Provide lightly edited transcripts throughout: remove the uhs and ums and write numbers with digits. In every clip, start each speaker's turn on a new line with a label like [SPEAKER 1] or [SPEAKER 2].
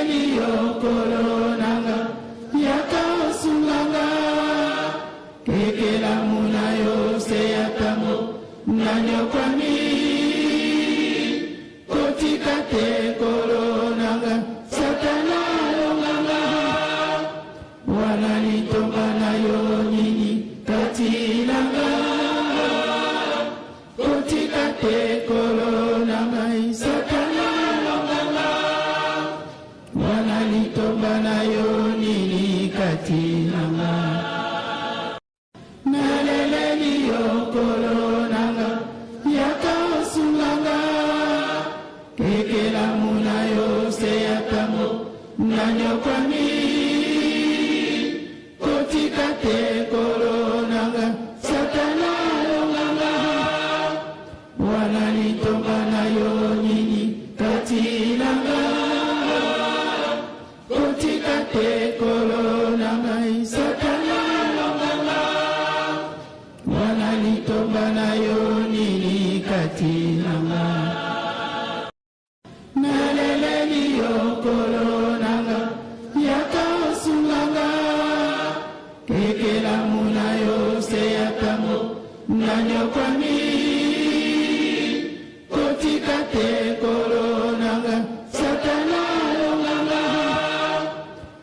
[SPEAKER 1] Naleleli yo Nkolo na nga, yaka osunga nga. Ekelamu na yo se ya tango nanyokwami. Kotika te Nkolo na nga, Satana alonga nga. Wana litomba na yo nini kati na nga? Kotika te Nkolo na ngai, Satana alonga nga. Wana litomba na yo nini kati na nga? Naleleli yo Nkolo na nga, yaka osunga nga. Ekelamu na yo se ya tango nanyokwami. Kotika te Nkolo na nga, Satana alonga nga. Wana litomba na yo nini kati na nga? Kotika te Nkolo na ngai, Satana alonga nga. Wana litomba na yo nini kati na nga? Naleleli yo Nkolo na nga, yaka osunga nga. Ekelamu na yo se ya tango nanyokwami. Kotika te Nkolo na nga, Satana alonga nga.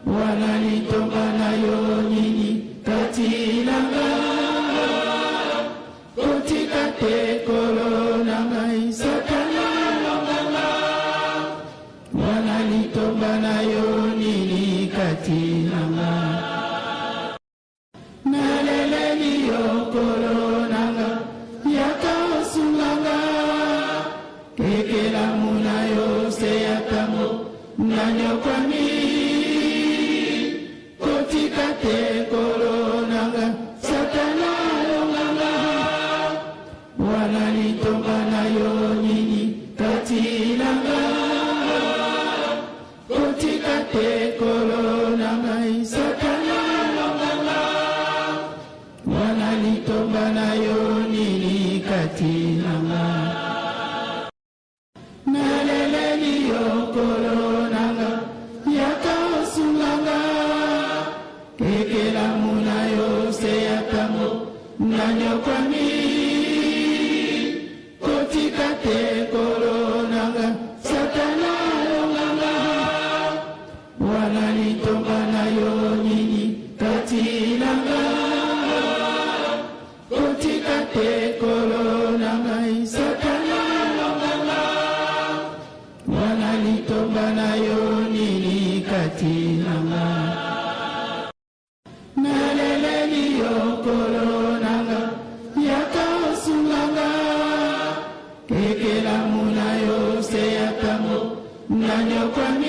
[SPEAKER 1] Wana litomba na yo nini kati na nga? Kotika te Nkolo na ngai, Satana alonga nga. Wana litomba na yo nini kati na nga? Naleleli yo Nkolo na nga, yaka osunga nga. Ekelamu na yo se ya tango nanyokwami. Kotika te Nkolo na nga, Satana alonga nga. Wana litomba na yo nini kati na nga? Kotika te Nkolo na ngai, Satana alonga nga. Wana litomba na yo nini kati na nga? Naleleli yo Nkolo na nga, yaka osunga nga. Ekelamu na yo se ya tango nanyokwami. Kotika te Nkolo na nga, Satana alonga nga. Wana litomba na yo nini kati na nga? Kotika te Nkolo na ngai, Satana alonga nga. Wana litomba na yo nini kati na nga? Naleleli yo Nkolo na nga, yaka osunga nga. Ekelamu na yo se ya tango nanyokwami.